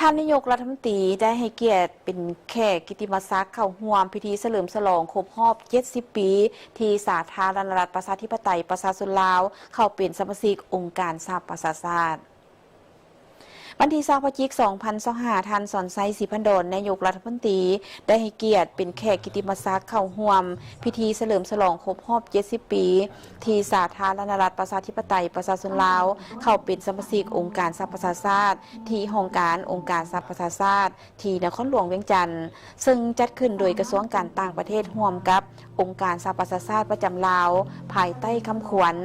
ທ່ານນາຍົກລັດຖະມົນຕີໄດ້ໃຫ້ກຽດເປັນແຂກກິດຕິມະສັກເຂົ້າຮ່ວມພິທີສະເຫຼີມສະຫຼອງຄົບຮອບເຈັດສິບປີ ທີ່ສາທາລະນະລັດປະຊາທິປະໄຕປະຊາຊົນລາວເຂົ້າເປັນສະມາຊິກອົງການສະຫະປະຊາຊາດ. ວັນທີຊາວ ພະຈິກ ສອງພັນຊາວຫ້າ ທ່ານ ສອນໄຊ ສີພັນດອນ ນາຍົກລັດຖະມົນຕີ ໄດ້ໃຫ້ກຽດເປັນແຂກກິດຕິມະສັກເຂົ້າຮ່ວມພິທີສະເຫຼີມສະຫຼອງຄົບຮອບເຈັດສິບປີ ທີ່ສາທາລະນະລັດປະຊາທິປະໄຕປະຊາຊົນລາວເຂົ້າເປັນສະມາຊິກອົງການສະຫະປະຊາຊາດ ທີ່ຫ້ອງການອົງການສະຫະປະຊາຊາດ ທີ່ນະຄອນຫຼວງວຽງຈັນ, ເຊິ່ງຈັດຂຶ້ນໂດຍກະຊວງການຕ່າງປະເທດຮ່ວມກັບອົງການສະຫະປະຊາຊາດປະຈຳລາວ, ພາຍໃຕ້ຄຳຂວັນ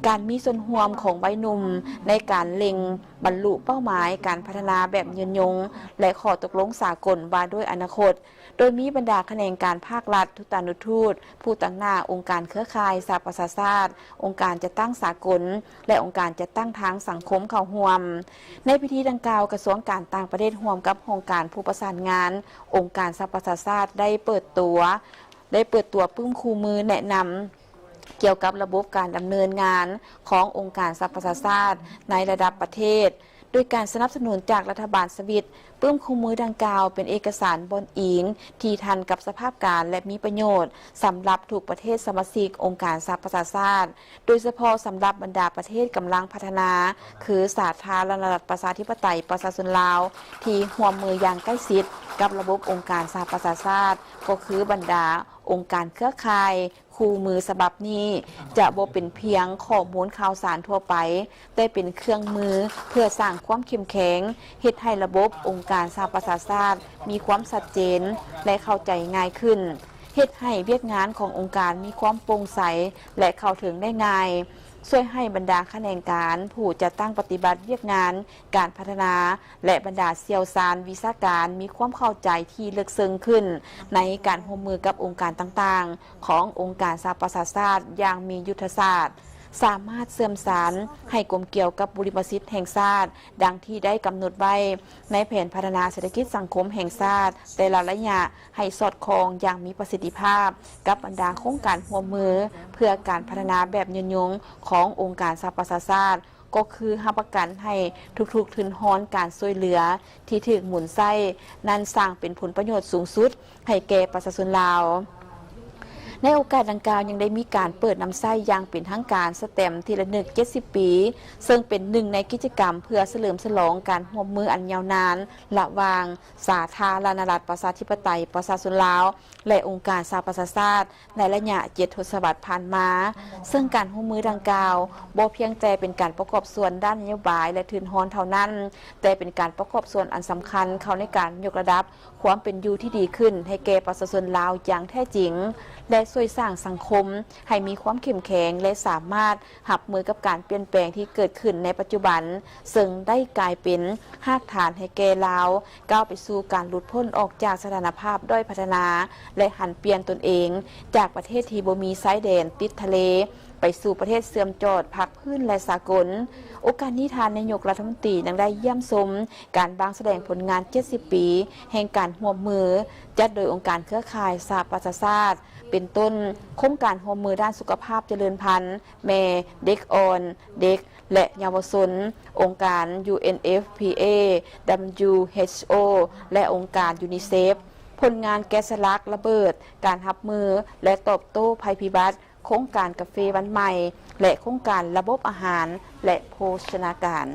ການມີສ່ວນຮ່ວມຂອງໄວໜຸ່ມໃນການເລັ່ງບັນລຸເປົ້າໝາຍການພັດທະນາແບບຍືນຍົງ ແລະ ຂໍ້ຕົກລົງສາກົນວ່າດ້ວຍອະນາຄົດ, ໂດຍມີບັນດາຂະແໜງການພາກລັດ, ທູຕານຸທູດ, ຜູ້ຕາງໜ້າອົງການເຄືອຂ່າຍສະຫະປະຊາຊາດ, ອົງການຈັດຕັ້ງສາກົນ ແລະ ອົງການຈັດຕັ້ງທາງສັງຄົມເຂົ້າຮ່ວມ. ໃນພິທີດັ່ງກ່າວ, ກະຊວງການຕ່າງປະເທດຮ່ວມກັບຫ້ອງການຜູ້ປະສານງານອົງການສະຫະປະຊາຊາດໄດ້ເປີດຕົວ, ໄດ້ເປີດຕົວປຶ້ມຄູ່ມືແນະນຳ ກ່ຽວກັບລະບົບການດຳເນີນງານຂອງອົງການສະຫະປະຊາຊາດໃນລະດັບປະເທດ ໂດຍການສະໜັບສະໜູນຈາກລັດຖະບານສະວິດ. ປຶ້ມຄູ່ມືດັ່ງກ່າວເປັນເອກະສານບ່ອນອີງທີ່ທັນກັບສະພາບການ ແລະ ມີປະໂຫຍດສຳລັບທຸກປະເທດສະມາຊິກອົງການສະຫະປະຊາຊາດ, ໂດຍສະເພາະສຳລັບບັນດາປະເທດກຳລັງພັດທະນາ ຄືສາທາລະນະລັດປະຊາທິປະໄຕປະຊາຊົນລາວ ທີ່ຮ່ວມມືຢ່າງໃກ້ຊິດກັບລະບົບອົງການສະຫະປະຊາຊາດ, ກໍຄືບັນດາອົງການເຄືອຂ່າຍ. ຄູ່ມືສະບັບນີ້ຈະບໍ່ເປັນພຽງຂໍ້ມູນຂ່າວສານທົ່ວໄປ, ແຕ່ເປັນເຄື່ອງມືເພື່ອສ້າງຄວາມເຂັ້ມແຂງ, ເຮັດໃຫ້ລະບົບອົງການສະຫະປະຊາຊາດມີຄວາມຊັດເຈນ ແລະ ເຂົ້າໃຈງ່າຍຂຶ້ນ, ເຮັດໃຫ້ວຽກງານຂອງອົງການມີຄວາມໂປ່ງໃສ ແລະ ເຂົ້າເຖິງໄດ້ງ່າຍ, ຊ່ວຍໃຫ້ບັນດາຂະແໜງການຜູ້ຈັດຕັ້ງປະຕິບັດວຽກງານການພັດທະນາ ແລະ ບັນດາຊ່ຽວຊານວິຊາການມີຄວາມເຂົ້າໃຈທີ່ເລິກເຊິ່ງຂຶ້ນໃນການຮ່ວມມືກັບອົງການຕ່າງໆຂອງອົງການສະຫະປະຊາຊາດຢ່າງມີຍຸດທະສາດ, ສາມາດເຊື່ອມສານໃຫ້ກົມກ່ຽວກັບບຸລິມະສິດແຫ່ງຊາດ ດັ່ງທີ່ໄດ້ກຳນົດໄວ້ໃນແຜນພັດທະນາເສດຖະກິດສັງຄົມແຫ່ງຊາດແຕ່ລະໄລຍະ ໃຫ້ສອດຄ່ອງຢ່າງມີປະສິດທິພາບກັບບັນດາໂຄງການຮ່ວມມືເພື່ອການພັດທະນາແບບຍືນຍົງຂອງອົງການສະຫະປະຊາຊາດ. ກໍຄືຮັບປະກັນໃຫ້ທຸກໆທຶນຮອນການຊ່ວຍເຫຼືອທີ່ຖືກໝູນໃຊ້ນັ້ນສ້າງເປັນຜົນປະໂຫຍດສູງສຸດໃຫ້ແກ່ປະຊາຊົນລາວ. ໃນໂອກາດດັ່ງກ່າວຍັງໄດ້ມີການເປີດນຳໃຊ້ຢ່າງເປັນທາງການສະແຕັມທີ່ລະນຶກເຈັດສິບປີ ເຊິ່ງເປັນໜຶ່ງໃນກິດຈະກຳເພື່ອສະເຫຼີມສະຫຼອງການຮ່ວມມືອັນຍາວນານລະຫວ່າງສາທາລະນະລັດປະຊາທິປະໄຕປະຊາຊົນລາວ ແລະ ອົງການສະຫະປະຊາຊາດ ໃນໄລຍະເຈັດທົດສະວັດຜ່ານມາ, ເຊິ່ງການຮ່ວມມືດັ່ງກ່າວບໍ່ພຽງແຕ່ເປັນການປະກອບສ່ວນດ້ານນະໂຍບາຍ ແລະ ທຶນຮອນເທົ່ານັ້ນ, ແຕ່ເປັນການປະກອບສ່ວນອັນສຳຄັນເຂົ້າໃນການຍົກລະດັບຄວາມເປັນຢູ່ທີ່ດີຂຶ້ນໃຫ້ແກ່ປະຊາຊົນລາວຢ່າງແທ້ຈິງ ແລະ ຊ່ວຍສ້າງສັງຄົມໃຫ້ມີຄວາມເຂັ້ມແຂງ ແລະ ສາມາດຮັບມືກັບການປ່ຽນແປງທີ່ເກີດຂຶ້ນໃນປັດຈຸບັນ, ເຊິ່ງໄດ້ກາຍເປັນຮາກຖານໃຫ້ແກ່ລາວ ກ້າວໄປສູ່ການຫຼຸດພົ້ນອອກຈາກສະຖານະພາບດ້ອຍພັດທະນາ ແລະ ຫັນປ່ຽນຕົນເອງຈາກປະເທດທີ່ບໍ່ມີຊາຍແດນຕິດທະເລ ໄປສູ່ປະເທດເຊື່ອມຈອດພາກພື້ນ ແລະ ສາກົນ. ໂອກາດນີ້ ທ່ານນາຍົກລັດຖະມົນຕີຍັງໄດ້ຢ້ຽມຊົມການວາງສະແດງຜົນງານເຈັດສິບປີແຫ່ງການຮ່ວມມື ຈັດໂດຍອົງການເຄືອຂ່າຍສະຫະປະຊາຊາດ ເປັນຕົ້ນ ໂຄງການຮ່ວມມືດ້ານສຸຂະພາບຈະເລີນພັນ ແມ່, ເດັກອ່ອນ, ເດັກ ແລະ ເຍົາວະຊົນ, ອົງການ UNFPA, WHO ແລະ ອົງການ UNICEF, ຜົນງານແກະສະຫຼັກລະເບີດການຮັບມື ແລະ ຕອບໂຕ້ໄພພິບັດ, ໂຄງການກາເຟວັນໃໝ່ ແລະ ໂຄງການລະບົບອາຫານ ແລະ ໂພຊະນາການ.